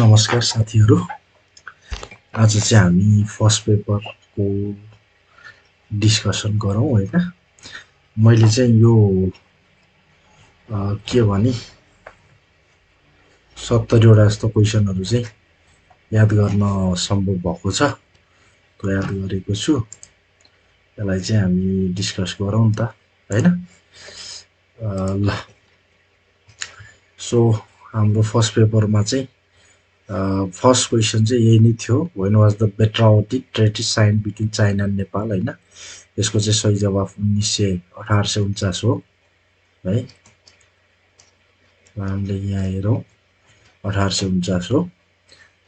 नमस्कार साथीहरू। आज चाहिँ हामी फर्स्ट पेपरको डिस्कसन गरौँ हैन। मैले चाहिँ यो के भने 70 वटा जस्तो क्वेशनहरू चाहिँ याद गर्न सम्भव भएको छ। त्यो याद गरेको छु। यसलाई चाहिँ हामी डिस्कस गरौँ नि त हैन। ल सो हाम्रो फर्स्ट पेपरमा चाहिँ फर्स्ट क्वेशन चाहिँ यही नै थियो। When was the patriotic treaty sign between China and Nepal हैन। यसको चाहिँ सही जवाफ 1849 हो है। हामीले यहाँ हेरौँ 1849 हो।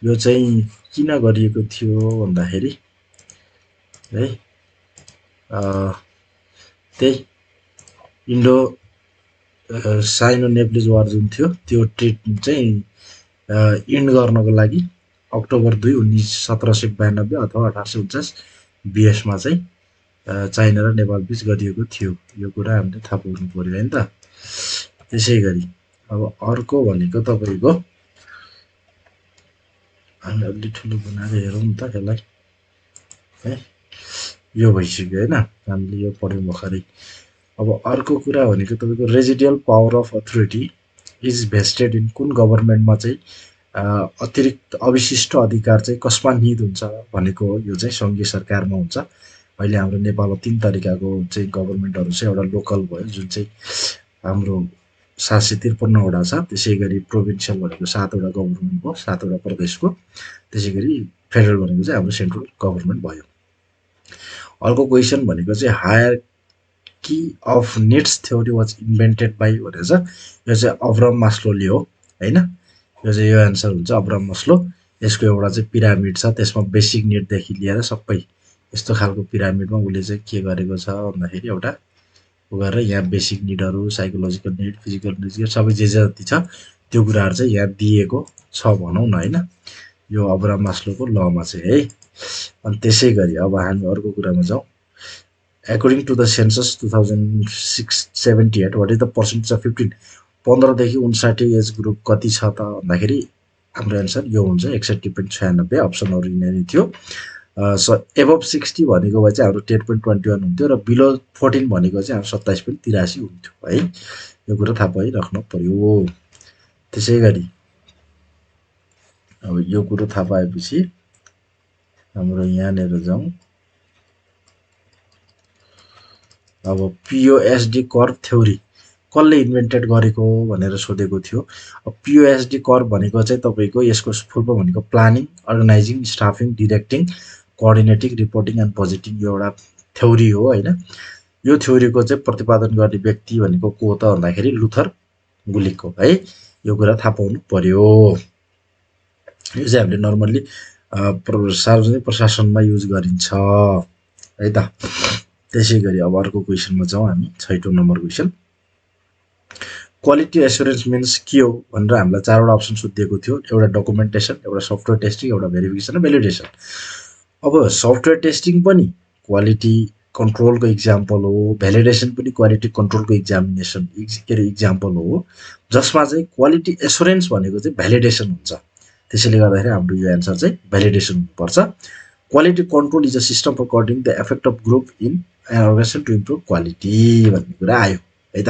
यो चाहिँ किन गरिएको थियो भन्दाखेरि है त्यही इन्डो साइनो नेप्लिज वार जुन थियो त्यो ट्रिट चाहिँ इन्ड गर्नको लागि अक्टोबर 2 1792 अथवा 1849 बीएसमा चाहिँ चाइना र नेपाल बीच गरिएको थियो। यो कुरा हामीले थाहा पाउनु पर्यो हैन त। त्यसैगरी अब अर्को भनेको तपाईको हामीले अलि ठुलो बनाएर हेरौँ नि त यसलाई है। यो भइसक्यो हैन। हामीले यो पढ्यौँ भर्खरै। अब अर्को कुरा भनेको तपाईको residual power of authority is vested in कुन गभर्नमेन्टमा चाहिँ अतिरिक्त अविशिष्ट अधिकार चाहिँ कसमा निहित हुन्छ भनेको यो चाहिँ संघीय सरकारमा हुन्छ। अहिले हाम्रो नेपालमा 3 तरिकाको चाहिँ गभर्नमेन्टहरु छ। एउटा लोकल भयो जुन चाहिँ हाम्रो 753 वटा छ। त्यसैगरी प्रोभिन्सियल भनेको 7 वटा गभर्नमेन्ट भयो, 7 वटा प्रदेशको। त्यसैगरी फेडरल भनेको चाहिँ हाम्रो सेन्ट्रल गभर्नमेन्ट भयो। अर्को क्वेशन भनेको चाहिँ hierarchy of needs theory was invented by भनेको छ। यो चाहिँ अब्राहम मास्लोले हो हैन। यो चाहिँ यो आन्सर हुन्छ अब्राहम मास्लो। यसको एउटा चाहिँ पिरामिड छ। त्यसमा बेसिक नीड देखि लिएर सबै यस्तो खालको पिरामिडमा उले चाहिँ के गरेको छ भन्दाखेरि एउटा गरेर यहाँ बेसिक नीडहरु, साइकोलोजिकल नीड, फिजिकल नीड सबै जे जति छ त्यो कुराहरु चाहिँ यहाँ दिएको छ भनौं न हैन। यो अब्राहम मास्लोको लमा चाहिँ है। अनि त्यसैगरी अब हामी अर्को कुरामा जाउँ। According to the census 2078 what is the percentage of 15 देखि 59 एज ग्रुप कति छ त भन्दाखेरि हाम्रो आन्सर यो हुन्छ 61.96। अप्सनहरु यिनै थियो। सो एबभ 60 भनेको भए चाहिँ हाम्रो 10.21 हुन्थ्यो र बिलो 14 भनेको चाहिँ हाम्रो 27.83 हुन्थ्यो है। यो कुरा थाहा पाइराख्नु पर्यो। त्यसैगरी अब यो कुरा थाहा पाएपछि हाम्रो यहाँनेर जाउँ। अब पीओएसडी कर्व थ्योरी कसले इन्भेन्टेड गरेको भनेर सोधेको थियो। अब पीओएसडी कर्व भनेको चाहिँ तपाईको यसको फुल फर्म भनेको planning, organising, staffing, directing, coordinating, reporting and budgeting यो एउटा थ्योरी हो हैन। यो थ्योरीको चाहिँ प्रतिपादन गर्ने व्यक्ति भनेको को त भन्दाखेरि लुथर गुलिक हो है। यो कुरा थाहा पाउनु पर्यो। यो चाहिँ हामीले नर्मली सार्वजनिक प्रशासनमा युज गरिन्छ है त। त्यसैगरी अब अर्को क्वेशनमा जाउँ हामी। 6औं number question. Quality assurance means के हो भनेर हामीलाई 4 वटा अप्सन सोधिएको थियो। एउटा डकुमेन्टेसन, एउटा सफ्टवेयर टेस्टिङ, एउटा भेरिफिकेसन र भ्यालिडेसन। अब सफ्टवेयर टेस्टिङ पनि क्वालिटी कन्ट्रोलको एक्जाम्पल हो, भ्यालिडेसन पनि क्वालिटी कन्ट्रोलको एक्जाम्पल हो, जसमा चाहिँ क्वालिटी एस्युरेन्स भनेको चाहिँ भ्यालिडेसन हुन्छ। त्यसैले गर्दाखेरि हाम्रो यो आन्सर चाहिँ भ्यालिडेसन हुनुपर्छ। Quality control is a system for coordinating the effect of group in an organisation to improve quality भन्ने कुरा आयो है त।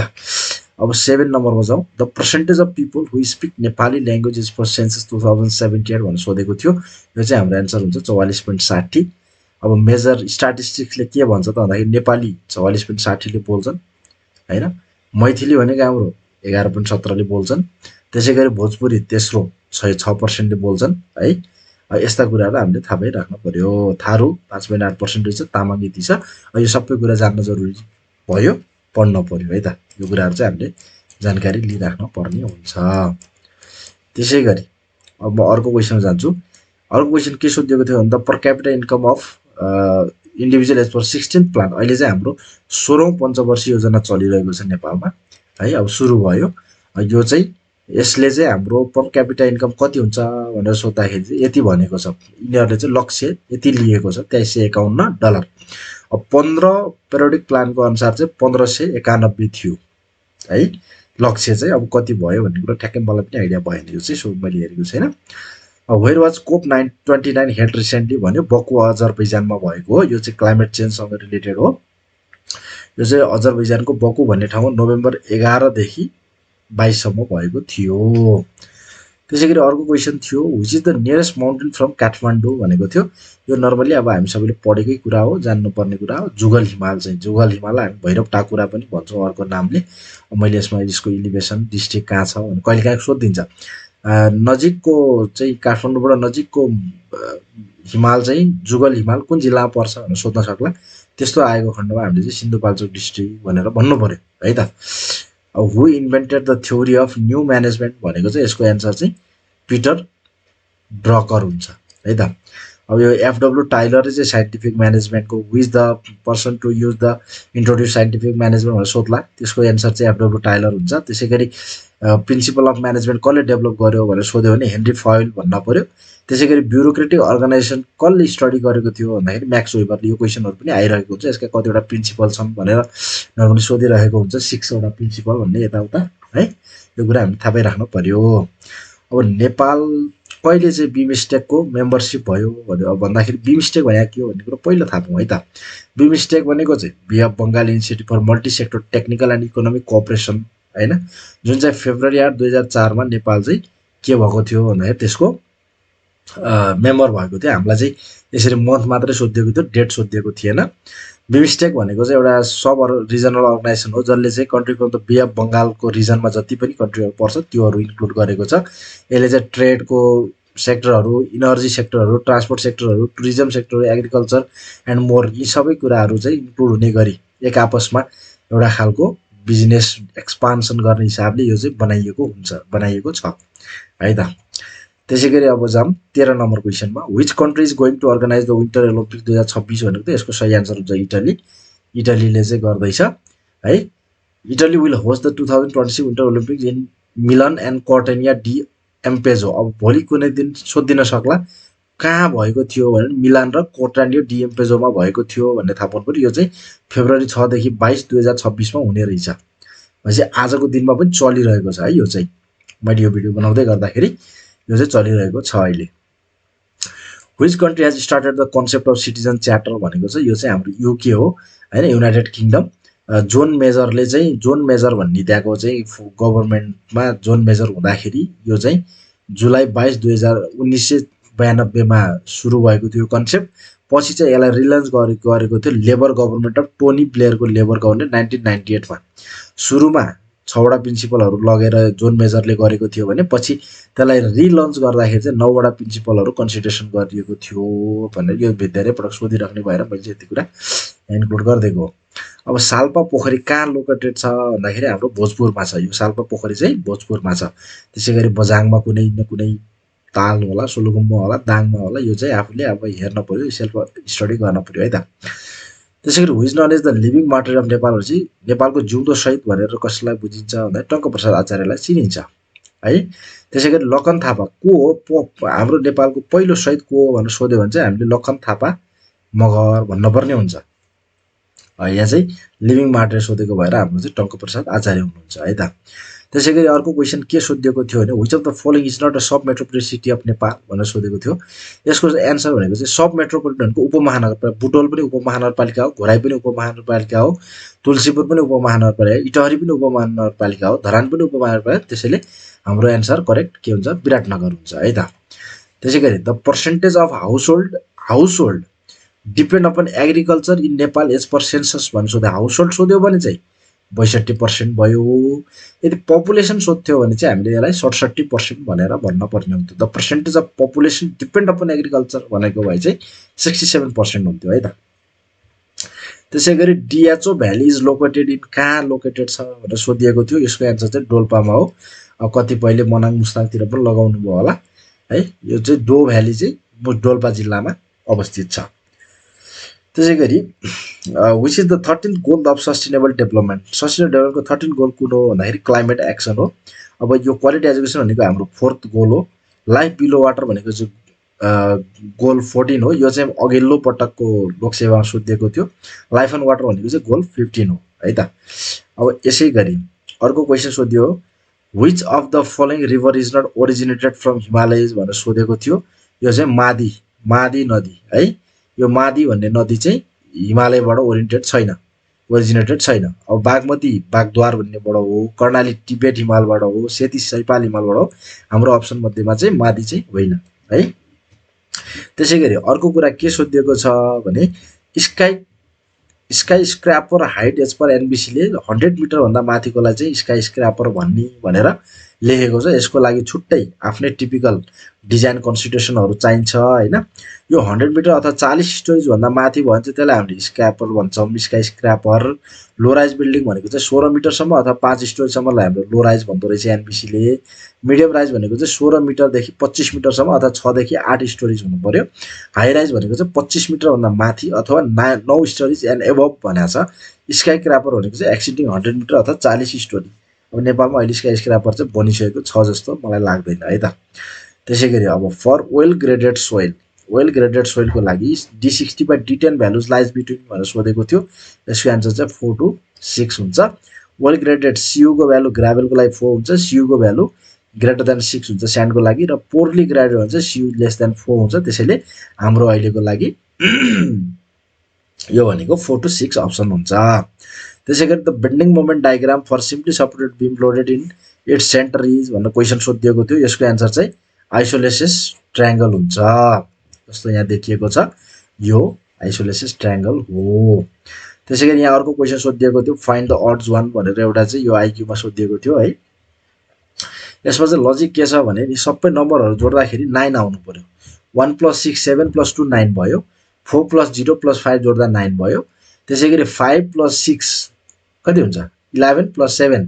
अब 7 नम्बरमा जाउँ। The percentage of people who speak Nepali language is for census 2078 भनेर सोधेको थियो। यो चाहिँ हाम्रो आन्सर हुन्छ 44.60। अब मेजर स्ट्याटिस्टिक्सले के भन्छ त भन्दाखेरि नेपाली 44.60 ले बोल्छन् हैन। मैथिली भनेको हाम्रो 11.17 ले बोल्छन्। त्यसैगरी भोजपुरी तेस्रो 6% ले बोल्छन् है। यस्ता कुराहरु हामीले थाहा पाइराख्नु पर्यो। थारू 5.8% रहेछ, तामाङ यति छ। यो सबै कुरा जान्न जरुरी भयो, पढ्न पर्यो है त। यो कुराहरु चाहिँ हामीले जानकारी लिइराख्नु पर्ने हुन्छ। त्यसैगरी अब म अर्को क्वेशनमा जान्छु। अर्को क्वेशन के सोधिएको थियो भन्दा per capita income of individual as per 16th plan. अहिले चाहिँ हाम्रो 16औं पञ्चवर्षीय योजना चलिरहेको छ नेपालमा है। अब सुरु भयो। यो चाहिँ यसले चाहिँ हाम्रो पर क्यापिटा इन्कम कति हुन्छ भनेर सोध्दाखेरि चाहिँ यति भनेको छ। यिनीहरुले चाहिँ लक्ष्य यति लिएको छ $2351। अब 15 पिरियडिक प्लानको अनुसार चाहिँ 1591 थियो है लक्ष्य चाहिँ। अब कति भयो भन्ने कुरा ठ्याक्कै मलाई पनि आइडिया भएन। यो चाहिँ सो मैले हेरेको छैन। Where was COP 29 held recently भन्यो बकु अजरबैजानमा भएको हो। यो चाहिँ क्लाइमेट चेन्जसँग रिलेटेड हो। यो चाहिँ अजरबैजानको बकु भन्ने ठाउँमा नोभेम्बर 11 देखि 22 सम्म भएको थियो। त्यसैगरी अर्को क्वेसन थियो which is the nearest mountain from Kathmandu भनेको थियो। यो नर्मली अब हामी सबैले पढेकै कुरा हो, जान्नुपर्ने कुरा हो। जुगल हिमाल चाहिँ जुगल हिमाललाई हामी भैरव टाकुरा पनि भन्छौँ अर्को नामले। मैले यसमा यसको इलिभेसन डिस्ट्रिक्ट कहाँ छ भने कहिलेकाहीँ सोधिदिन्छ। नजिकको चाहिँ काठमाडौँबाट नजिकको हिमाल चाहिँ जुगल हिमाल कुन जिल्लामा पर्छ भनेर सोध्न सक्ला। त्यस्तो आएको खण्डमा हामीले चाहिँ सिन्धुपाल्चोक डिस्ट्रिक्ट भनेर भन्नु पर्यो है त। अब who invented the theory of new management भनेको चाहिँ यसको एन्सर चाहिँ पिटर ड्रकर हुन्छ है त। अब यो एफडब्ल्यू टाइलरले चाहिँ साइन्टिफिक म्यानेजमेन्टको which the person to use the introduce scientific management भनेर सोध्ला, त्यसको एन्सर चाहिँ एफडब्ल्यू टाइलर हुन्छ। त्यसै गरी प्रिन्सिपल अफ म्यानेजमेन्ट कसले डेभलप गर्यो भनेर सोध्यो भने हेनरी फयल भन्न पर्यो। त्यसै गरी ब्युरोक्रेटिक अर्गनाइजेसन कसले स्टडी गरेको थियो भन्दाखेरि म्याक्स वेबरले। यो क्वेसनहरू पनि आइरहेको हुन्छ, यसका कतिवटा प्रिन्सिपल छन् भनेर नर्मली सोधिरहेको हुन्छ, 6 वटा प्रिन्सिपल भन्ने यताउता है। यो कुरा हामी थाहा पाइराख्नु पर्यो। अब नेपाल कहिले चाहिँ बिमस्टेकको मेम्बरसिप भयो भन्दाखेरि बिमस्टेक भनेको के हो भन्ने कुरो पहिलो थाहा पाऊँ है त। बिमस्टेक भनेको चाहिँ Bay of Bengal initiative for multi sector technical and economic cooperation होइन, जुन चाहिँ फेब्रुअरी 8 2004 मा नेपाल चाहिँ के भएको थियो भन्दाखेरि त्यसको मेम्बर भएको थियो। हामीलाई चाहिँ यसरी मन्थ मात्रै सोधिएको थियो, डेट सोधिएको थिएन। बिमस्टेक भनेको चाहिँ एउटा सब रिजनल अर्गनाइजेसन हो जसले चाहिँ country from the bay of बङ्गालको रिजनमा जति पनि कन्ट्रीहरू पर्छ त्योहरू इन्क्लुड गरेको छ। यसले चाहिँ ट्रेडको सेक्टरहरू, इनर्जी सेक्टरहरू, ट्रान्सपोर्ट सेक्टरहरू, tourism sector, agriculture and more यी सबै कुराहरू चाहिँ इन्क्लुड हुने गरी एक आपसमा एउटा खालको बिजनेस एक्सपान्सन गर्ने हिसाबले यो चाहिँ बनाइएको छ है त। त्यसै गरी अब जाम 13 नम्बर क्वेसनमा which country is going to organise the winter Olympic 2026 भनेको त यसको सही आन्सर हुन्छ इटली। इटलीले चाहिँ गर्दैछ है। Italy will host the 2026 winter Olympics in Milan and Cortina d'Ampezzo. अब भोलि कुनै दिन सोधिन सक्ला कहाँ भएको थियो भने मिलान र कोर्टानिया डी एम्पेजोमा भएको थियो भन्ने थाहा पाउनु पर्यो। यो चाहिँ फेब्रुअरी 6 देखि 22 2026 मा हुने रहेछ। भनेपछि आजको दिनमा पनि चलिरहेको छ है। यो चाहिँ मैले यो भिडियो बनाउँदै गर्दाखेरि यो चाहिँ चलिरहेको छ अहिले। Which country has started the concept of citizen charter भनेको चाहिँ यो चाहिँ हाम्रो युके हो होइन, युनाइटेड किङडम। जोन मेजरले चाहिँ जोन मेजर भन्ने त्यहाँको चाहिँ गभर्मेन्टमा जोन मेजर हुँदाखेरि यो चाहिँ जुलाई 22 1992 मा सुरु भएको थियो कन्सेप्ट। पछि चाहिँ यसलाई रिलन्च गरेको थियो लेबर गभर्मेन्ट अफ टोनी ब्लेयरको लेबर गभर्मेन्ट 1998 मा। सुरुमा 6 वटा प्रिन्सिपलहरू लगेर जोन मेजरले गरेको थियो भने पछि त्यसलाई रिलन्च गर्दाखेरि चाहिँ 9 वटा प्रिन्सिपलहरू कन्सिडरेसन गरिएको थियो भनेर यो धेरै पटक सोधिराख्ने भएर मैले यति कुरा इन्क्लुड गरिदिएको हो। अब साल्पा पोखरी कहाँ लोकेटेड छ भन्दाखेरि हाम्रो भोजपुरमा छ। यो साल्पा पोखरी चाहिँ भोजपुरमा छ। त्यसै गरी बझाङमा कुनै न कुनै ताल होला, सोलुखुम्बुमा होला, दाङमा होला। यो चाहिँ आफूले अब हेर्न पर्यो, सेल्फ स्टडी गर्न पर्यो है त। त्यसै गरी which one is the living martyr of Nepal भनेपछि नेपालको जिउँदो शहीद भनेर कसलाई बुझिन्छ भन्दा टङ्कप्रसाद आचार्यलाई चिनिन्छ है। त्यसै गरी लखन थापा को हो, हाम्रो नेपालको पहिलो शहीद को हो भनेर सोध्यो भने चाहिँ हामीले लखन थापा मगर भन्नुपर्ने हुन्छ। यहाँ चाहिँ लिभिङ मार्टिर सोधेको भएर हाम्रो चाहिँ टङ्कप्रसाद आचार्य हुनुहुन्छ है त। त्यसै गरी अर्को क्वेसन के सोधिएको थियो भने which of the following is not a sub metropolitan city of Nepal भनेर सोधेको थियो। यसको एन्सर भनेको चाहिँ सब मेट्रोपोलिटनको उपमहानगरपालिका, बुटोल पनि उपमहानगरपालिका हो, घोराई पनि उपमहानगरपालिका हो, तुलसीपुर पनि उपमहानगरपालिका, इटहरी पनि उपमहानगरपालिका हो, धरान पनि उपमहानगरपालिका। त्यसैले हाम्रो एन्सर करेक्ट के हुन्छ, विराटनगर हुन्छ है त। त्यसै गरी the percentage of household depend upon agriculture in Nepal as per census भनेर सोध्यो। हाउसहोल्ड सोध्यो भने चाहिँ 62% भयो। यदि पपुलेसन सोध्थ्यो भने चाहिँ हामीले यसलाई 67% भनेर भन्न पर्ने हुन्थ्यो। The percentage of population depend upon agriculture भनेको भए चाहिँ 67% हुन्थ्यो है त। त्यसै गरी डिएचओ भ्याली इज लोकेटेड इन कहाँ लोकेटेड छ भनेर सोधिएको थियो। यसको एन्सर चाहिँ डोल्पामा हो। अब कतिपयले मनाङ मुस्ताङतिर पनि लगाउनु भयो होला है। यो चाहिँ डो भ्याली चाहिँ डोल्पा जिल्लामा अवस्थित छ। त्यसै गरी which is the 13th goal of sustainable development. Sustainable डेभलपमेन्टको 13th गोल कुन हो भन्दाखेरि क्लाइमेट एक्सन हो। अब यो क्वालिटी एजुकेसन भनेको हाम्रो 4th गोल हो। लाइफ बिलो वाटर भनेको चाहिँ गोल 14 हो। यो चाहिँ अघिल्लो पटकको लोकसेवामा सोधिएको थियो। लाइफ एन्ड वाटर भनेको चाहिँ गोल 15 हो है त। अब यसै गरी अर्को क्वेसन सोधियो which of the following river is not originated from Himalayas भनेर सोधेको थियो। यो चाहिँ मादी नदी है। यो मादी भन्ने नदी चाहिँ हिमालयबाट ओरिजिनेटेड छैन। अब बागमती बागद्वार भन्नेबाट हो, कर्णाली तिब्बत हिमालबाट हो, सेती सैपाल हिमालबाट हो। हाम्रो अप्सन मध्येमा चाहिँ मादी चाहिँ होइन है। त्यसै गरी अर्को कुरा के सोधिएको छ भने skyscraper height as per एनबिसीले 100 मिटरभन्दा माथिकोलाई चाहिँ स्काई स्क्रैपर भन्ने भनेर लेखेको छ। यसको लागि छुट्टै आफ्नै टिपिकल डिजाइन कन्सिडरेसनहरू चाहिन्छ होइन। यो 100 मिटर अथवा 40 स्टोरेज भन्दा माथि भयो भने चाहिँ त्यसलाई हामीले स्क्रैपर भन्छौँ, sky scraper. Low rise building भनेको चाहिँ 16 मिटरसम्म अथवा 5 स्टोरेजसम्मलाई हाम्रो लो राइज भन्दो रहेछ एनबिसीले। मिडियम राइज भनेको चाहिँ 16 मिटरदेखि 25 मिटरसम्म अथवा 6 देखि 8 स्टोरेज हुनु पर्यो। हाई राइज भनेको चाहिँ 25 मिटरभन्दा माथि अथवा 9 स्टोरेज एन्ड एबभ भनेको छ। स्काई स्क्रैपर भनेको चाहिँ एक्सिडिङ 100 मिटर अथवा 40 स्टोरी। अब नेपालमा अहिले स्काई स्क्रैपर चाहिँ बनिसकेको छ जस्तो मलाई लाग्दैन है त। त्यसै गरी अब फर वेल ग्रेडेड सोइलको लागि D60 by D10 values lies between भनेर सोधेको थियो। यसको एन्सर चाहिँ 4 to 6 हुन्छ। वेल ग्रेडेड CU को भ्यालु ग्राभेलको लागि 4 हुन्छ, CU को भ्यालु ग्रेटर देन 6 हुन्छ स्यान्डको लागि, र पोरली ग्रेडेड हुन्छ CU लेस देन 4 हुन्छ। त्यसैले हाम्रो अहिलेको लागि यो भनेको 4 to 6 अप्सन हुन्छ। त्यसै गरी the bending moment diagram for simply supported beam loaded in its centre is भनेर क्वेसन सोधिएको थियो। यसको एन्सर चाहिँ आइसोलेसिस ट्रायंगल हुन्छ। जस्तो यहाँ देखिएको छ यो आइसोलेसिस ट्रायंगल हो। त्यसै गरी यहाँ अर्को क्वेसन सोधिएको थियो फाइन्ड द अड्स वान भनेर, एउटा चाहिँ यो आइक्यूमा सोधिएको थियो है। यसमा चाहिँ लजिक के छ भने यी सबै नम्बरहरू जोड्दाखेरि 9 आउनु पर्यो। 1 + 6 7 + 2 9 भयो। 4 + 0 + 5 जोड्दा 9 भयो। त्यसै गरी 5 + 6 कति हुन्छ 11 + 7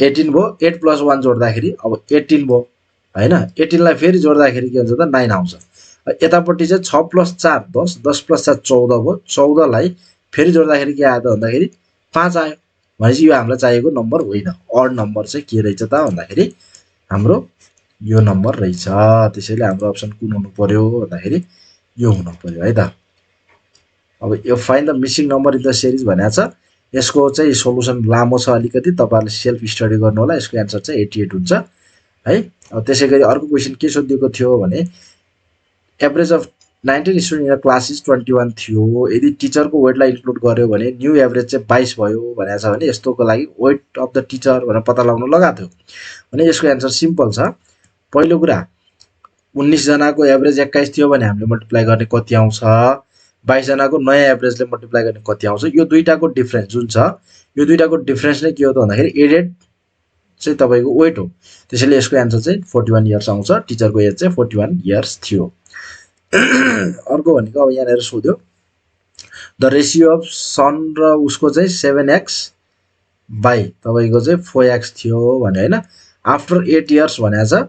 18 भयो। 8 + 1 जोड्दाखेरि अब 18 भयो हैन। 18 लाई फेरि जोड्दाखेरि के हुन्छ त 9 आउँछ। यतापट्टि चाहिँ 6 + 4 10 10 + 7 14 भयो। 14 लाई फेरि जोड्दाखेरि के आयो त भन्दाखेरि 5 आयो। भनेपछि यो हामीलाई चाहिएको नम्बर होइन। अड नम्बर चाहिँ के रहेछ त भन्दाखेरि हाम्रो यो नम्बर रहेछ। त्यसैले हाम्रो अप्सन कुन हुनु पर्यो भन्दाखेरि यो हुनु पर्यो है त। अब यो find the missing number in the series भनेको छ। यसको चाहिँ सोलुसन लामो छ अलिकति, तपाईहरुले सेल्फ स्टडी गर्नु होला। यसको एन्सर चाहिँ 88 हुन्छ है। अब त्यसै गरी अर्को क्वेशन के सोधिएको थियो भने average of 19 student in a class is 21 थियो। यदि टिचरको वेटलाई इन्क्लुड गर्यो भने न्यू एभरेज चाहिँ 22 भयो भनेको छ भने यस्तोको लागि वेट अफ द टिचर भनेर पत्ता लगाउन लगाएको थियो भने यसको एन्सर सिम्पल छ। पहिलो कुरा 19 जनाको एभरेज 21 थियो भने हामीले मल्टिप्लाई गर्ने कति आउँछ, 22 जनाको नयाँ एभरेजले मल्टिप्लाई गर्ने कति आउँछ। यो दुईटाको डिफरेन्स जुन छ यो दुईटाको डिफरेन्स नै के हो त भन्दाखेरि एडेड चाहिँ तपाईको वेट हो। त्यसैले यसको एन्सर चाहिँ 41 इयर्स आउँछ। टिचरको एज चाहिँ 41 इयर्स थियो। अर्को भनेको अब यहाँ हेरेर सोध्यो द रेशियो अफ सन र उसको चाहिँ 7x बाई तपाईको चाहिँ 4x थियो भने हैन। आफ्टर 8 इयर्स भनेको छ।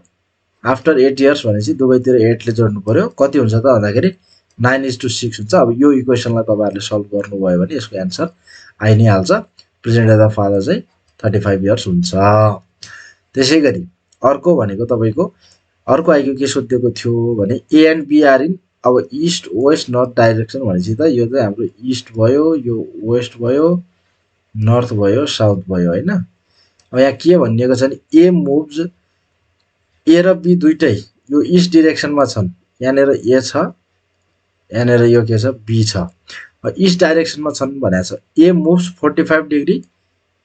आफ्टर 8 इयर्स भनेपछि दुवैतिर 8 ले जोड्नु पर्यो। कति हुन्छ त भन्दाखेरि 9:6 हुन्छ। अब यो इक्वेसनलाई तपाईहरुले सल्भ गर्नुभयो भने यसको एन्सर आइ नै हाल्छ। प्रेजेन्ट एज द फादर चाहिँ 35 इयर्स हुन्छ। त्यसै गरी अर्को भनेको तपाईको अर्को आइक्यू के सोधिएको थियो भने A and B are in अब ईस्ट वेस्ट नर्थ डाइरेक्सन भनेपछि त यो चाहिँ हाम्रो ईस्ट भयो, यो वेस्ट भयो, नर्थ भयो, साउथ भयो हैन। अब यहाँ के भनिएको छ भने ए मुभ्स ए र बी दुईटै यो ईस्ट डाइरेक्सनमा छन्। यहाँनेर ए छ, यहाँनेर यो के छ बी छ। ईस्ट डाइरेक्सनमा छन् भनेको छ। ए मुभ्स 45 डिग्री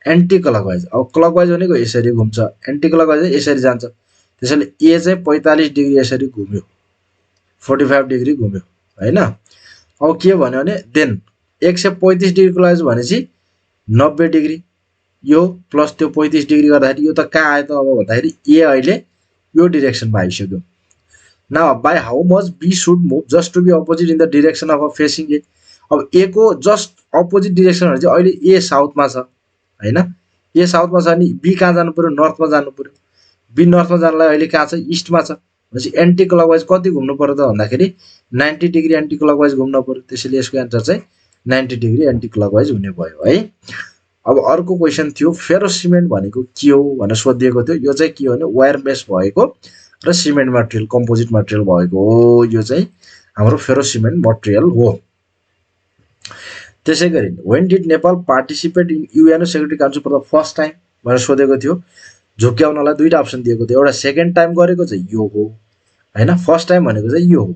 एन्टी क्लकवाइज। अब क्लकवाइज भनेको यसरी घुम्छ, एन्टी क्लकवाइज यसरी जान्छ। त्यसैले ए चाहिँ 45 डिग्री यसरी घुम्यो, 45 डिग्री घुम्यो हैन। अब के भन्यो भने देन 135 डिग्री क्लकवाइज भनेपछि 90 डिग्री यो प्लस त्यो 35 डिग्री गर्दाखेरि यो त कहाँ आयो त अब भन्दाखेरि ए अहिले यो डाइरेक्सनमा आइसक्यो। Now by how much we should move just to be opposite in the direction of a facing A. अब ए को जस्ट अपोजिट डाइरेक्सन भने चाहिँ अहिले ए साउथमा छ हैन। ए साउथमा छ अनि बी कहाँ जानु पर्यो नर्थमा जानु पर्यो। बी नर्थमा जानलाई अहिले कहाँ छ इस्टमा छ भनेपछि एन्टी क्लकवाइज कति घुम्नु पर्यो त भन्दाखेरि 90 डिग्री एन्टी क्लकवाइज घुम्नु पर्यो। त्यसैले यसको एन्सर चाहिँ 90 डिग्री एन्टी क्लकवाइज हुने भयो है। अब अर्को क्वेशन थियो फेरो सिमेन्ट भनेको के हो भनेर सोधिएको थियो। यो चाहिँ के हो भने वायर मेस भएको र सिमेन्ट मटेरियल कम्पोजिट मटेरियल भएको हो। यो चाहिँ हाम्रो फेरो सिमेन्ट मटेरियल हो। त्यसै गरी when did Nepal participate in UNO security council for the first time भनेर सोधेको थियो। झुक्क्याउनलाई दुईटा अप्सन दिएको थियो, एउटा सेकेन्ड टाइम गरेको चाहिँ यो हो हैन, फर्स्ट टाइम भनेको चाहिँ यो हो।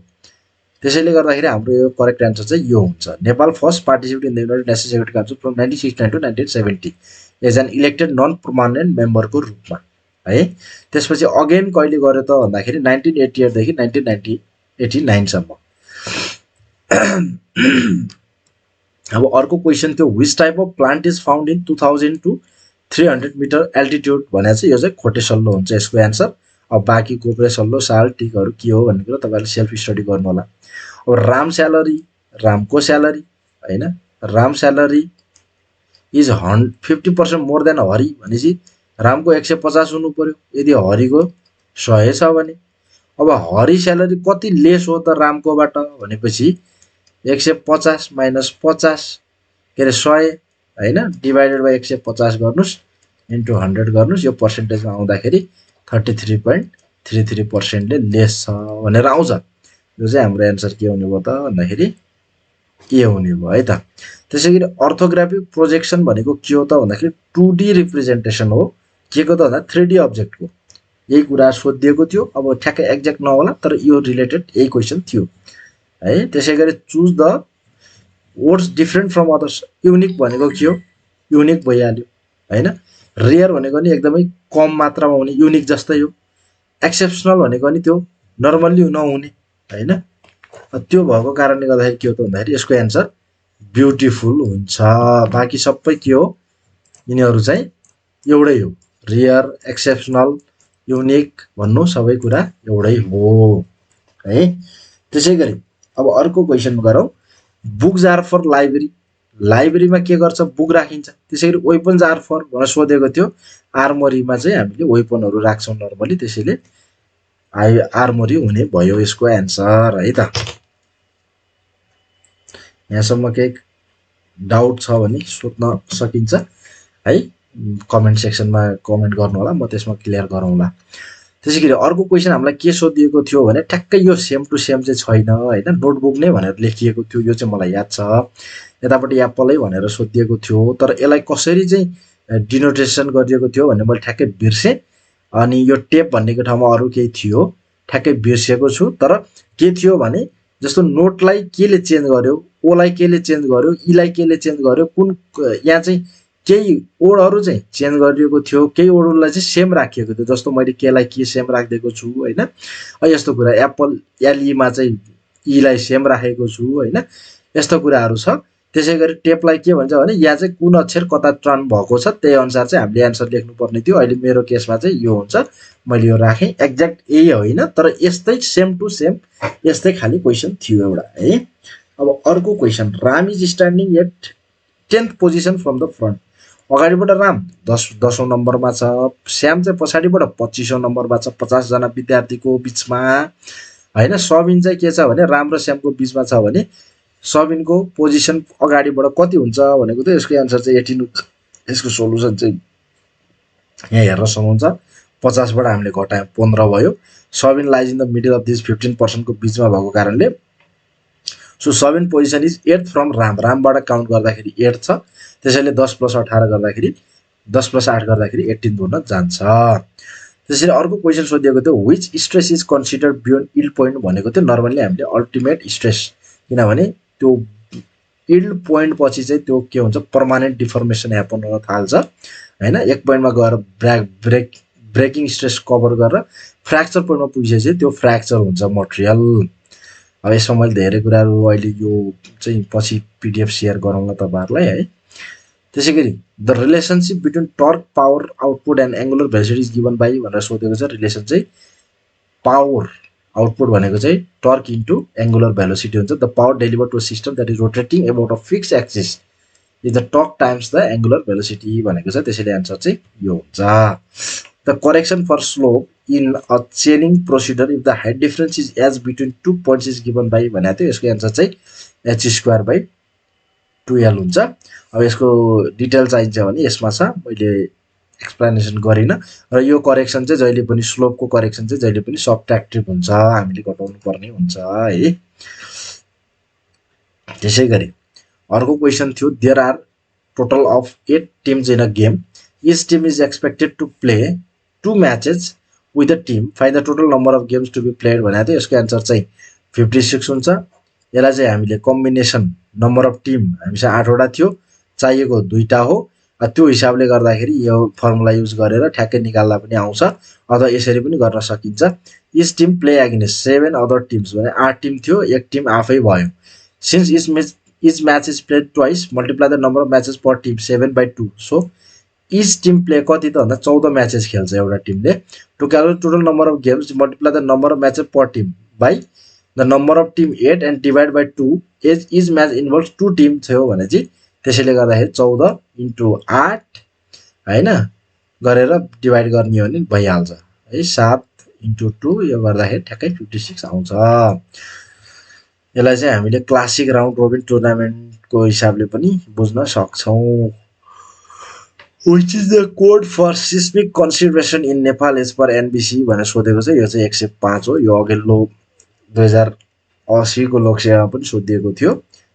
त्यसैले गर्दाखेरि हाम्रो यो करेक्ट एन्सर चाहिँ यो हुन्छ। Nepal first participate in the united nations security council from 1969 to 1970 as an elected non permanent मेम्बरको रूपमा है। त्यसपछि अगेन कहिले गर्यो त भन्दाखेरि 1988 देखि 1989 सम्म। अब अर्को क्वेसन थियो, which type of plant is found in 2000 to 300 metre altitude भने चाहिँ यो चाहिँ खोटे सल्लो हुन्छ यसको एन्सर। अब बाँकी कोप्रे सल्लो साल टिकहरू के हो भन्ने कुरा तपाईँहरूले सेल्फ स्टडी गर्नु होला। अब राम स्यालेरी, रामको स्यालेरी हैन, Ram salary is 50% more than Hari भनेपछि रामको 150 हुनु पर्यो, यदि हरिको 100 छ भने। अब हरि स्यालेरी कति लेस हो त रामकोबाट भनेपछि 150 माइनस 50 के अरे 100 हैन, डिभाइडेड बाई 150 गर्नुस् इन्टु 100 गर्नुस्, यो पर्सेन्टेजमा आउँदाखेरि 33.33% ले लेस छ भनेर आउँछ। यो चाहिँ हाम्रो एन्सर के हुने भयो त भन्दाखेरि ए हुने भयो है त। त्यसैगरी अर्थोग्राफिक प्रोजेक्सन भनेको के हो त भन्दाखेरि 2D रिप्रेजेन्टेसन हो के को त भन्दा 3D अब्जेक्टको। यही कुरा सोधिएको थियो, अब ठ्याक्कै एक्ज्याक्ट नहोला तर यो रिलेटेड यही क्वेसन थियो है। त्यसैगरी choose the words different from others. Unique भनेको के हो, युनिक भइहाल्यो हैन। रेयर भनेको नि एकदमै कम मात्रामा हुने, युनिक जस्तै हो। एक्सेप्सनल भनेको नि त्यो नर्मल्ली नहुने हैन। त्यो भएको कारणले गर्दाखेरि के हो त भन्दाखेरि यसको एन्सर ब्युटिफुल हुन्छ। बाँकी सबै के हो, यिनीहरू चाहिँ एउटै हो, रेयर, एक्सेप्सनल, युनिक भन्नु सबै कुरा एउटै हो है। त्यसैगरी अब अर्को क्वेसन गरौँ, बुक्स आर फर लाइब्रेरी। लाइब्रेरीमा के गर्छ, बुक राखिन्छ। त्यसैगरी वेपन्स आर फर भनेर सोधेको थियो, आर्मरीमा चाहिँ हामीले वेपनहरू राख्छौँ नर्मली, त्यसैले आर्मरी हुने भयो यसको एन्सर है त। यहाँसम्म केही डाउट छ भने सोध्न सकिन्छ है, कमेन्ट सेक्सनमा कमेन्ट गर्नु होला, म त्यसमा क्लियर गरौँला। त्यसैगरी अर्को क्वेसन हामीलाई के सोधिएको थियो भने ठ्याक्कै यो सेम टु सेम चाहिँ छैन हैन, नोटबुक नै भनेर लेखिएको थियो, यो चाहिँ मलाई याद छ। यतापट्टि एप्पलै भनेर सोधिएको थियो, तर यसलाई कसरी चाहिँ डिनोटेसन गरिएको थियो भन्ने मैले ठ्याक्कै बिर्सेँ। अनि यो टेप भन्नेको ठाउँमा अरू केही थियो, ठ्याक्कै बिर्सेको छु। तर के थियो भने जस्तो नोटलाई केले चेन्ज गर्यो, ओलाई केले चेन्ज गर्यो, ईलाई केले चेन्ज गर्यो, कुन यहाँ चाहिँ केही ओडहरू चाहिँ चेन्ज गरिएको थियो, केही ओडहरूलाई चाहिँ सेम राखिएको थियो। जस्तो मैले केलाई के सेम राखिदिएको छु हैन, यस्तो कुरा। एप्पल एलईमा चाहिँ ईलाई सेम राखेको छु हैन, यस्तो कुराहरू छ। त्यसैगरी टेपलाई के भन्छ भने यहाँ चाहिँ कुन अक्षर कता टर्न भएको छ त्यही अनुसार चाहिँ हामीले एन्सर लेख्नुपर्ने थियो। अहिले मेरो केसमा चाहिँ यो हुन्छ, मैले यो राखेँ। एक्ज्याक्ट यही होइन तर यस्तै सेम टु सेम यस्तै खाली क्वेसन थियो एउटा है। अब अर्को question, Ram is standing at 10th position from the front. अगाडिबाट राम 10औं नम्बरमा छ, श्याम चाहिँ पछाडिबाट 25औं नम्बरमा छ 50 जना विद्यार्थीको बिचमा हैन। सबिन चाहिँ के छ भने राम र श्यामको बिचमा छ भने सबिनको पोजिसन अगाडिबाट कति हुन्छ भनेको त यसको एन्सर चाहिँ 18 हुन्छ। यसको सोलुसन चाहिँ यहाँ हेर्न सक्नुहुन्छ, 50 बाट हामीले घटायौं 15 भयो। Sabin lies in the middle of this 15% को बिचमा भएको कारणले so Sabin position is 8th from Ram. रामबाट काउन्ट गर्दाखेरि 8 छ, त्यसैले 10 + 18 गर्दाखेरि 10 + 8 गर्दाखेरि 18 हुन जान्छ। त्यसैले अर्को क्वेसन सोधिएको थियो, which stress is considered beyond yield point भनेको थियो। नर्मली हामीले अल्टिमेट स्ट्रेस, किनभने त्यो यील्ड पोइन्ट पछि चाहिँ त्यो के हुन्छ, पर्मानेन्ट डिफर्मेसन ह्यापन हुन थाल्छ हैन। एक पोइन्टमा गएर ब्रेकिङ स्ट्रेस कभर गरेर फ्र्याक्चर पोइन्टमा पुगिसकेपछि त्यो फ्र्याक्चर हुन्छ मटेरियल। अब यसमा मैले धेरै कुराहरू अहिले यो चाहिँ पछि पीडीएफ शेयर गरौँला तपाईहरुलाई है। त्यसैगरी the relationship between torque power output and angular velocity is given by भनेर सोधेको छ। रिलेसन चाहिँ पावर आउटपुट भनेको चाहिँ टर्क इन्टु एंगुलर भेलोसिटी हुन्छ। The power delivered to a system that is rotating about a fixed axis is the torque times the angular velocity भनेको छ। त्यसैले आन्सर चाहिँ यो हुन्छ। The correction for slope in a chaining procedure if the height difference is as between 2 points is given by भनेको थियो। यसको answer चाहिँ h²/2l हुन्छ। अब यसको डिटेल चाहिन्छ भने यसमा छ, मैले एक्सप्लेनेसन गरिन। र यो करेक्सन चाहिँ जहिले पनि स्लोपको करेक्सन चाहिँ जहिले पनि सबट्र्याक्टिभ हुन्छ, हामीले घटाउनु पर्ने हुन्छ है। त्यसैगरी अर्को क्वेसन थियो, there are total of 8 teams in a game each team is expected to play 2 matches with a team. Find the total number of games to be played भनेको थियो। यसको आन्सर चाहिँ 56 हुन्छ। यसलाई चाहिँ हामीले कम्बिनेसन नम्बर अफ टिम हामीसँग 8 वटा थियो, चाहिएको 2टा हो। त्यो हिसाबले गर्दाखेरि यो फर्मुला युज गरेर ठ्याक्कै निकाल्दा पनि आउँछ, अथवा यसरी पनि गर्न सकिन्छ। Each team play against 7 other teams भने 8 टिम थियो, एक टिम आफै भयो। Since each match is played twice, multiply the number of matches per team 7/2. So each team play कति त भन्दा 14 म्याचेस खेल्छ एउटा टिमले। To calculate total number of games multiply the number of matches per team by the number of team 8 and divide by 2 each match involves 2 team थियो भने चाहिँ त्यसैले गर्दाखेरि 14 × 8 हैन गरेर डिभाइड गर्ने हो भने भइहाल्छ है। 7 × 2 यो गर्दाखेरि ठ्याक्कै 56 आउँछ। यसलाई चाहिँ हामीले क्लासिक राउन्ड रोबिन टुर्नामेन्टको हिसाबले पनि बुझ्न सक्छौं। Which is the code for seismic consideration in Nepal as per NBC भनेर सोधेको छ। यो चाहिँ 105 हो। यो अघिल्लो 2080 को लोकसेवामा पनि सोधिएको थियो।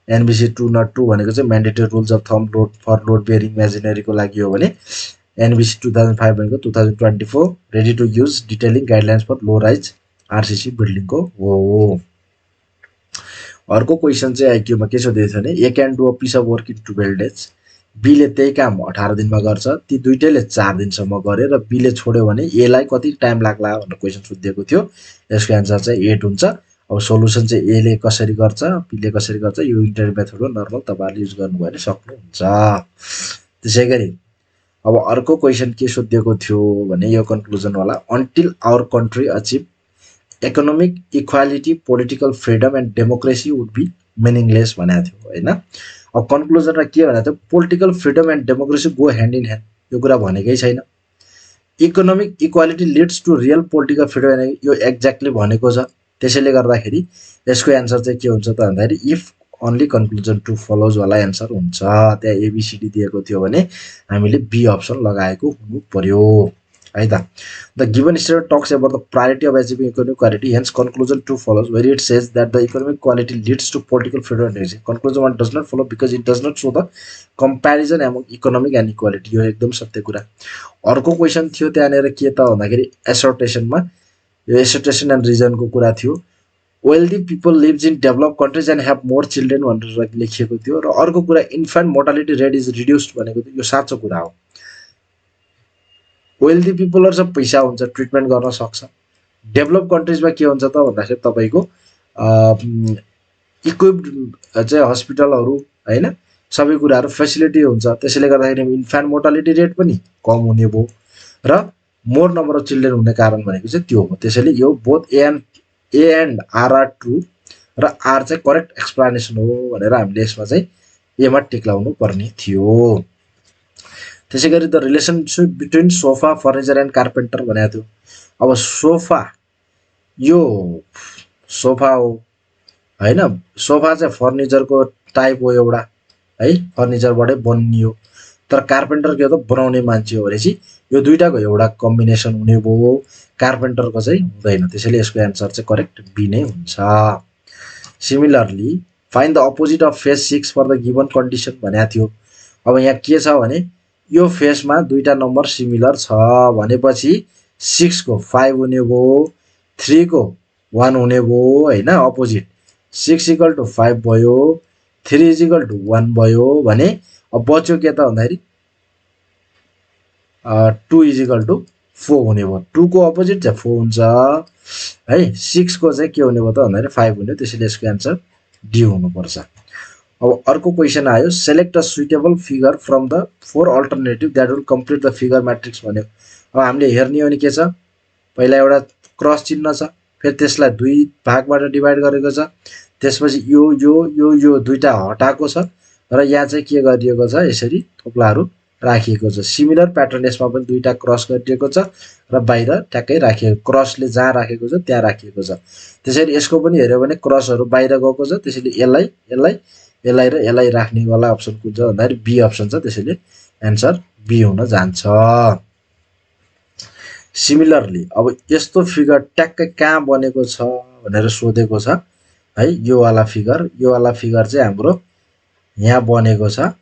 NBC 202 भनेको चाहिँ mandatory rules of thumb load for load bearing machinery को लागि हो भने NBC 2005 भनेको 2024 ready to use detailing guidelines for low rise RCC building को हो। अर्को क्वेशन चाहिँ IQ मा के सोधेको छ भने A can do a piece of work in 12 days. B ले त्यही काम 18 दिनमा गर्छ, ती दुईटैले 4 दिनसम्म गरे र बी ले छोड्यो भने ए लाई कति टाइम लाग्ला भनेर क्वेशन सोधिएको थियो। यसको आन्सर चाहिँ 8 हुन्छ। अब सोलुसन चाहिँ ए ले कसरी गर्छ, बी ले कसरी गर्छ, यो इन्टरभ्यु मेथड हो, नर्मल तपाईहरुले युज गर्नुभयो भने सक्नुहुन्छ। त्यसैगरी अब अर्को क्वेशन के सोधिएको थियो भने यो कन्क्लुजन वाला until our country achieve economic equality political freedom and democracy would be meaningless भनेको थियो हैन। अब कन्क्लुजन र के भनेको थियो political freedom and democracy go hand in hand, यो कुरा भनेकै छैन। Economic equality leads to real political freedom, यो एक्ज्याक्टली भनेको छ। त्यसैले गर्दाखेरि यसको आन्सर चाहिँ के हुन्छ त भन्दाखेरि if only conclusion two follows वाला आन्सर हुन्छ। त्यहाँ एबीसीडी दिएको थियो भने हामीले बी अप्सन लगाएको हुनु पर्यो है त। The given statement talks about the priority of achieving economic equality, hence conclusion 2 follows where it says that the economic equality leads to political freedom and democracy. Conclusion 1 does not follow because it does not show the comparison among economic and equality. यो एकदम सत्य कुरा। अर्को question थियो त्यहाँनेर के त भन्दाखेरि एसर्टेसनमा, यो एसर्टेसन एन्ड रिजन को कुरा थियो। Wealthy people lives in developed countries and have more children भनेर लेखिएको थियो। र अर्को कुरा infant mortality rate is reduced भनेको यो साँचो कुरा हो। वेल्दी पिपलहरु सब पैसा हुन्छ, ट्रिटमेन्ट गर्न सक्छ। डेभलप कन्ट्रीजमा के हुन्छ त भन्दाखेरि तपाईको इक्विप्ड चाहिँ हस्पिटलहरु हैन, सबै कुराहरु फेसिलिटी हुन्छ। त्यसैले गर्दाखेरि इन्फान्ट मोर्टालिटी रेट पनि कम हुने भो र मोर नम्बर अफ चिल्ड्रेन हुने कारण भनेको चाहिँ त्यो हो। त्यसैले यो both A and R are true र आर चाहिँ करेक्ट एक्सप्लेनेसन हो भनेर हामीले यसमा चाहिँ ए मा टिक लाउनु पर्ने थियो। त्यसैगरी the relationship between sofa furniture and carpenter भनेको थियो। अब सोफा यो सोफा हो हैन, सोफा चाहिँ फर्निचरको टाइप हो एउटा है, फर्निचरबाटै बनियो। तर कार्पेन्टर के हो त बनाउने मान्छे हो भनेपछि यो दुईटाको एउटा कम्बिनेसन हुने भयो, कार्पेन्टरको चाहिँ हुँदैन। त्यसैले यसको आन्सर चाहिँ करेक्ट बी नै हुन्छ। Similarly find the opposite of phase 6 for the given condition भनेको थियो। अब यहाँ के छ भने यो फेजमा दुईटा नम्बर सिमिलर छ भनेपछि 6 को 5 हुने भयो, 3 को 1 हुने भयो हैन। अपोजिट 6 = 5 भयो, 3 = 1 भयो भने अब बच्यो के त भन्दाखेरि 2 = 4 हुने भयो। 2 को अपोजिट चाहिँ 4 हुन्छ है। 6 को चाहिँ के हुने भयो त भन्दाखेरि 5 हुने। त्यसैले यसको आन्सर डी हुनु पर्छ। अब अर्को क्वेशन आयो select a suitable figure from the 4 alternative that will complete the figure matrix भन्यो। अब हामीले हेर्ने हो नि के छ, पहिला एउटा क्रस चिन्ह छ, फेरि त्यसलाई दुई भागबाट डिभाइड गरेको छ, त्यसपछि यो यो यो यो दुईटा हटाएको छ र यहाँ चाहिँ के गरिएको छ यसरी थोप्लाहरू राखिएको छ। सिमिलर प्याटर्न यसमा पनि दुईटा क्रस गरिएको छ र बाहिर ट्याक्कै राखिएको, क्रसले जहाँ राखेको छ त्यहाँ राखिएको छ। त्यसैले यसको पनि हेर्यो भने क्रसहरू बाहिर गएको छ। त्यसैले यसलाई यसलाई यसलाई र यसलाई राख्ने वाला अप्सन कुन छ भन्दाखेरि बी अप्सन छ। त्यसैले आन्सर बी हुन जान्छ। सिमिलरली अब यस्तो फिगर ट्याक्कै कहाँ बनेको छ भनेर सोधेको छ है। यो वाला फिगर चाहिँ हाम्रो यहाँ बनेको छ।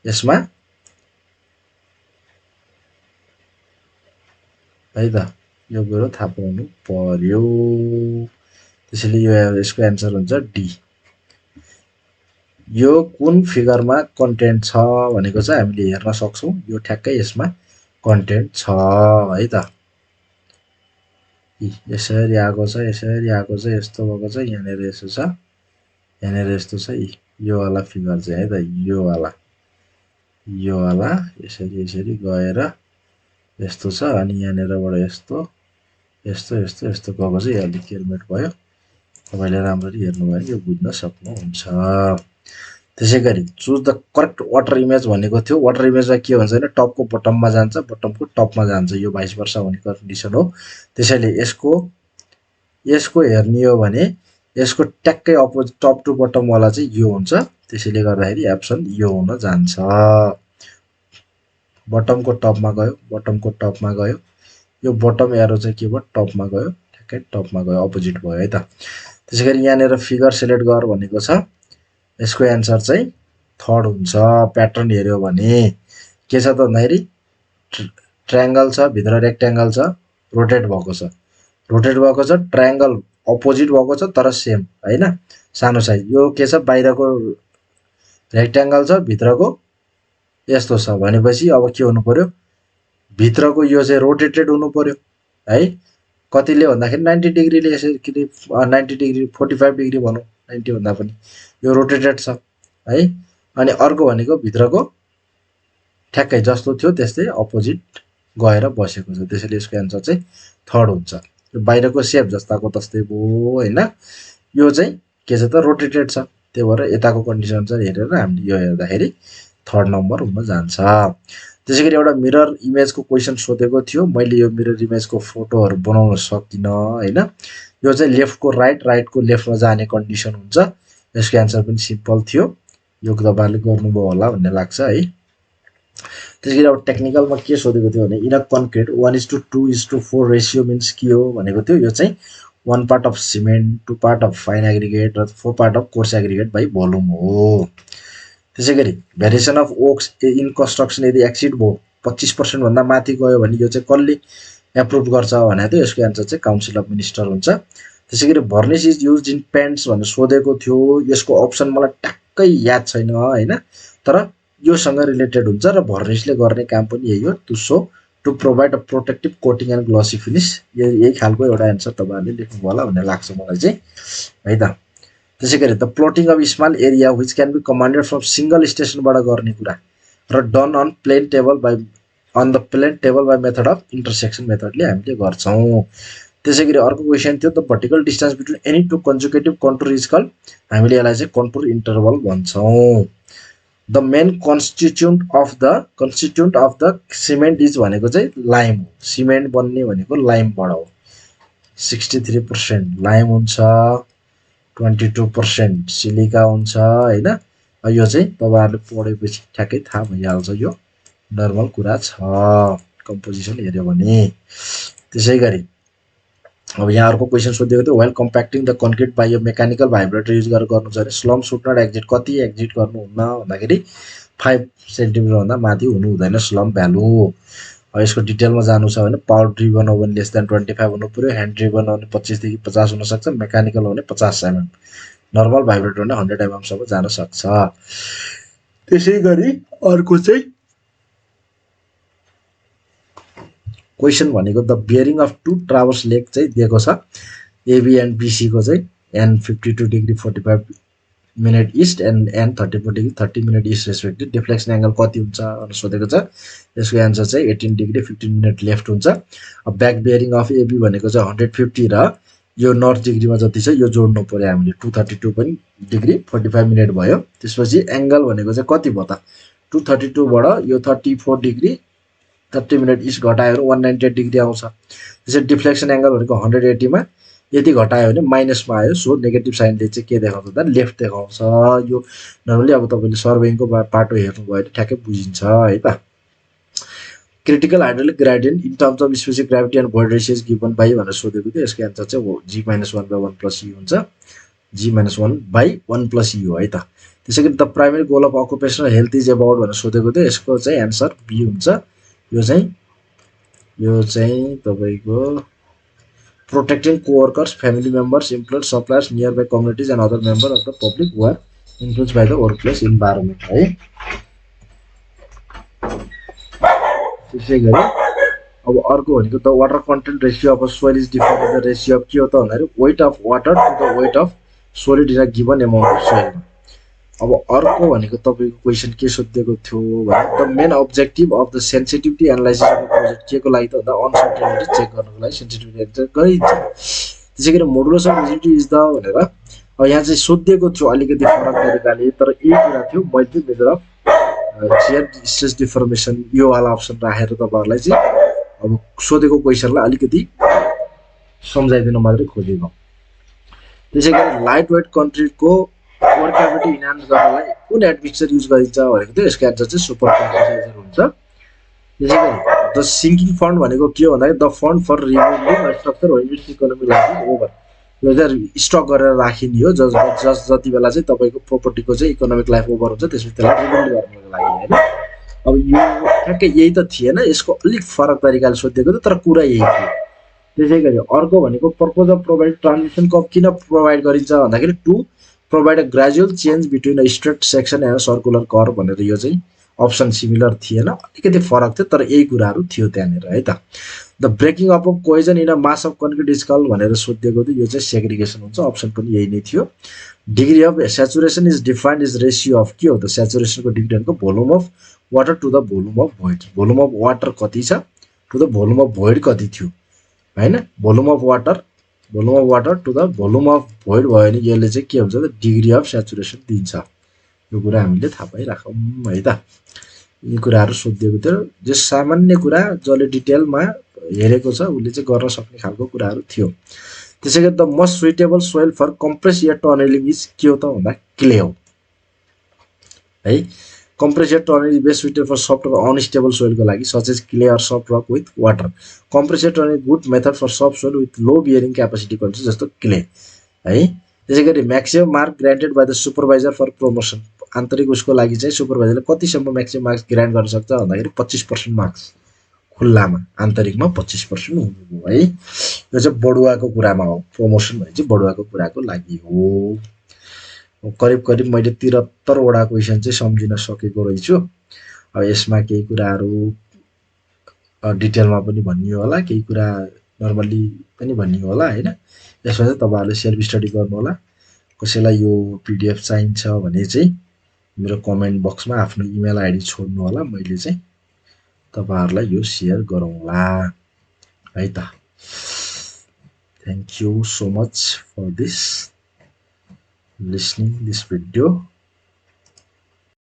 यसमा है त यो कुरो थाहा पाउनु पर्यो त्यसैले यो यसको एन्सर हुन्छ डी यो कुन फिगरमा कन्टेन्ट छ भनेको चाहिँ हामीले हेर्न सक्छौं यो ठ्याक्कै यसमा कन्टेन्ट छ है त यसरी आएको छ यस्तो भएको छ यहाँनिर यसो छ यहाँनिर यस्तो छ यो वाला फिगर चाहिँ है त यो वाला यसरी गएर यस्तो छ अनि यहाँनिरबाट यस्तो गएको चाहिँ यो अलिक हेलमेट भयो तपाईले राम्ररी हेर्नु भयो यो बुझ्न सक्नुहुन्छ त्यसैगरी choose the correct water image भनेको थियो वाटर इमेजमा के भन्छ भने टपको बटममा जान्छ बटमको टपमा जान्छ यो भाइस वर्सा भन्ने कन्डिसन हो त्यसैले यसको हेर्ने हो भने यसको ट्याक्कै अपोजिट टप टु बटम वाला चाहिँ यो हुन्छ त्यसैले गर्दाखेरि अप्सन यो हुन जान्छ बटमको टपमा गयो यो बटम एरो चाहिँ के भयो टपमा गयो ठ्याक्कै टपमा गयो अपोजिट भयो है त त्यसैगरी यहाँनिर फिगर सिलेक्ट गर भनेको छ यसको एन्सर चाहिँ थर्ड हुन्छ प्याटर्न हेर्यो भने के छ त भन्दाखेरि ट्रायंगल छ भित्र रेक्ट्याङ्गल छ रोटेट भएको छ ट्रायंगल अपोजिट भएको छ तर सेम हैन सानो साइज यो के छ बाहिरको रेक्ट्याङ्गल छ भित्रको यस्तो छ भनेपछि अब के हुनु पर्यो भित्रको यो चाहिँ रोटेटेड हुनु पर्यो है कतिले भन्दाखेरि 90 डिग्रीले यसरी 90 डिग्री 45 डिग्री भनौं 90 भन्दा पनि यो रोटेटेड छ है अनि अर्को भनेको भित्रको ठ्याक्कै जस्तो थियो त्यस्तै अपोजिट गएर बसेको छ त्यसैले यसको एन्सर चाहिँ थर्ड हुन्छ यो बाहिरको सेप जस्ताको तस्तै भयो हैन यो चाहिँ के छ त रोटेटेड छ त्यही भएर यताको कन्डिसन चाहिँ हेरेर हामीले यो हेर्दाखेरि थर्ड नम्बर हुन जान्छ त्यसैगरी एउटा मिरर इमेजको क्वेशन सोधेको थियो मैले यो मिरर इमेजको फोटोहरु बनाउन सकिन हैन यो चाहिँ लेफ्टको राइटको लेफ्टमा जाने कन्डिसन हुन्छ यसको एन्सर पनि सिम्पल थियो यो तपाईहरुले गर्नुभयो होला भन्ने लाग्छ है त्यसैगरी अब टेक्निकलमा के सोधेको थियो भने in a concrete 1:2:4 ratio means के हो भनेको थियो यो चाहिँ 1 part of cement 2 part of fine aggregate र 4 part of coarse aggregate by volume हो त्यसैगरी variation of works in construction यदि एक्सिड भयो 25% भन्दा माथि गयो भने यो चाहिँ कसले एप्रुभ गर्छ भने त यसको एन्सर चाहिँ काउन्सिल अफ मिनिस्टर हुन्छ त्यसैगरी भर्निश इज युज्ड इन पेन्ट्स भनेर सोधेको थियो यसको अप्सन मलाई ट्याक्कै याद छैन हैन तर योसँग रिलेटेड हुन्छ र भर्निशले गर्ने काम पनि यही हो to provide a protective coating and glossy finish यही खालको एउटा एन्सर तपाईहरुले लेख्नु होला भन्ने लाग्छ मलाई चाहिँ है त त्यसैगरी the plotting of small area which can be commanded from single स्टेशनबाट गर्ने कुरा र done on plane table by method of intersection मेथडले हामीले गर्छौं त्यसैगरी अर्को क्वेशन थियो the vertical distance between any two conjugative contour is called हामीले यसलाई चाहिँ कन्टुर इन्टरभल भन्छौं the main constituent of the cement is भनेको चाहिँ लाइम हो सिमेन्ट बन्ने भनेको लाइमबाट हो 63% लाइम हुन्छ 22% सिलिका हुन्छ हैन यो चाहिँ तपाईहरुले पढेपछि ठ्याक्कै थाहा भइहाल्छ यो नर्मल कुरा छ कम्पोजिसन हेर्यो भने त्यसैगरी अब यहाँ अर्को क्वेशन सोधेको थियो while compacting the concrete by a mechanical vibrator use गरेर गर्नु छ भने स्लम सुड नट एक्जिट कति एक्जिट गर्नु हुन्न भन्दाखेरि 5 सेन्टिमिटर भन्दा माथि हुनु हुँदैन स्लम भ्यालु यसको डिटेलमा जानु छ भने पावर ड्रिभन हो भने लेस देन 25 हुनु पर्यो ह्यान्ड ड्रिभन हो भने 25 देखि 50 हुन सक्छ मेकानिकल हो भने 50 mm नर्मल भाइब्रेटर हो भने 100 mm सम्म जान सक्छ त्यसैगरी अर्को चाहिँ क्वेशन भनेको the bearing of two traverse leg चाहिँ दिएको छ एबी एन्ड बीसी को चाहिँ N 52 degree 45 minute east and N 34 degree 30 minute east respective deflection angle कति हुन्छ भनेर सोधेको छ यसको एन्सर चाहिँ 18 डिग्री 15 मिनेट लेफ्ट हुन्छ अब ब्याक बियरिङ अफ एबी भनेको चाहिँ 150 र यो नर्थ डिग्रीमा जति छ यो जोड्नु पर्यो हामीले 232 पनि डिग्री 45 मिनेट भयो त्यसपछि एंगल भनेको चाहिँ कति भयो त 232 बाट यो 34 डिग्री 30 मिनेट ईस्ट घटायो 198 डिग्री आउँछ त्यसैले डिफ्लेक्सन एंगल भनेको 180 मा यदि घटायो भने माइनसमा आयो सो नेगेटिभ साइनले चाहिँ के देखाउँछ त लेफ्ट देखाउँछ यो नर्मली अब तपाईले सर्वेइङको पाटो हेर्नु भयो भने ठ्याक्कै बुझिन्छ है त critical hydraulic gradient in terms of specific gravity and void ratio is given by भनेर सोधेको थियो यसको एन्सर चाहिँ G-1/1 + E हुन्छ G-1/1 + E हो है त त्यसैगरी the primary goal of occupational health is about भनेर सोधेको थियो यसको चाहिँ एन्सर बी हुन्छ यो चाहिँ यो चाहिँ तपाईँको protecting co-workers, family members, employees, suppliers, nearby communities and other members of the public who are influenced by the workplace environment है। त्यसै गरी अब अर्को भनेको the water content ratio of soil is defined the ratio of के हो त भन्दाखेरि weight of water to the weight of solid in a given amount of सोइलमा। अब अर्को भनेको तपाईँको क्वेसन के सोधिएको थियो भने the main objective of the sensitivity analysis of project के को लागि त भन्दा अनसर्टेनिटी चेक गर्नको लागि सेन्सिटिभिटी चेक गरिन्छ। त्यसै गरी modulus of rigidity is the भनेर अब यहाँ चाहिँ सोधिएको थियो अलिकति फरक तरिकाले, तर यही कुरा थियो मैले चाहिँ measure of share stress deformation यो वाला अप्सन राखेर तपाईँहरूलाई चाहिँ अब सोधेको क्वेसनलाई अलिकति सम्झाइदिन मात्रै खोजेको। त्यसै गरी लाइट वेट कन्क्रिटको वर्केबिलिटी इन्हान्स गर्नलाई कुन एडमिक्सचर युज गरिन्छ भनेको थियो, यसको एन्सर चाहिँ सुपर कम्पोजिटर हुन्छ। त्यसै गरी द सिङ्किङ फन्ड भनेको के हो भन्दाखेरि the fund for removing structure हो इट्स इकोनोमिक लाइफ ओभर, यो चाहिँ स्टक गरेर राखिने हो जति बेला चाहिँ तपाईँको प्रोपर्टीको चाहिँ इकोनोमिक लाइफ ओभर हुन्छ त्यसपछि त्यसलाई रिमुभ गर्नको लागि होइन। अब यो ठ्याक्कै यही त थिएन, यसको अलिक फरक तरिकाले सोधिएको थियो तर कुरा यही थियो। त्यसै गरी अर्को भनेको purpose of provide transition cup किन प्रोभाइड गरिन्छ भन्दाखेरि to provide a gradual change between a straight section and circular curve भनेर यो चाहिँ अप्सन सिमिलर थिएन, अलिकति फरक थियो तर यही कुराहरू थियो त्यहाँनिर है त। The breaking up of cohesion in a mass of concrete is called भनेर सोधिएको थियो, यो चाहिँ सेग्रिगेसन हुन्छ, अप्सन पनि यही नै थियो। Degree of saturation is defined is ratio of के हो त सेचुरेसनको डिग्री भनेको volume of water to the volume of void, volume of water कति छ to the volume of void कति थियो होइन। Volume of water to the volume of void भयो भने यसले चाहिँ के हुन्छ त डिग्री अफ सेचुरेसन दिन्छ। यो कुरा हामीले थाहा पाइराखौँ है त। यी कुराहरू सोधिएको थियो, जो सामान्य कुरा जसले डिटेलमा हेरेको छ उसले चाहिँ गर्न सक्ने खालको कुराहरू थियो। त्यसै गरी the most suitable soil for compress air tunnelling is के हो त भन्दा क्ले हो है। Compress air tunnelling is best suited for soft र अनस्टेबल सोइलको लागि such as clay or soft rock with water. Compress air tunnelling good method for soft soil with low bearing capacity country जस्तो clay है। त्यसै गरी maximum mark granted by the supervisor for promotion, आन्तरिक उसको लागि चाहिँ सुपरभाइजरले कतिसम्म म्याक्सिमम मार्क्स ग्रान्ट गर्न सक्छ भन्दाखेरि 25% मार्क्स खुल्लामा, आन्तरिकमा 25% हुनु है। यो चाहिँ बढुवाको कुरामा हो, प्रमोसन भने चाहिँ बढुवाको कुराको लागि हो। करिब करिब मैले 73 वटा क्वेसन चाहिँ सम्झिन सकेको रहेछु। अब यसमा केही कुराहरू डिटेलमा पनि भनियो होला, केही कुरा नर्मली पनि भनियो होला होइन। यसमा चाहिँ तपाईँहरूले सेल्फ स्टडी गर्नु होला। कसैलाई यो पिडिएफ चाहिन्छ भने चाहिँ मेरो कमेन्ट बक्समा आफ्नो इमेल आइडी छोड्नु होला, मैले चाहिँ तपाईहरुलाई यो शेयर गरौँला है त। Thank you so much for this listening this video।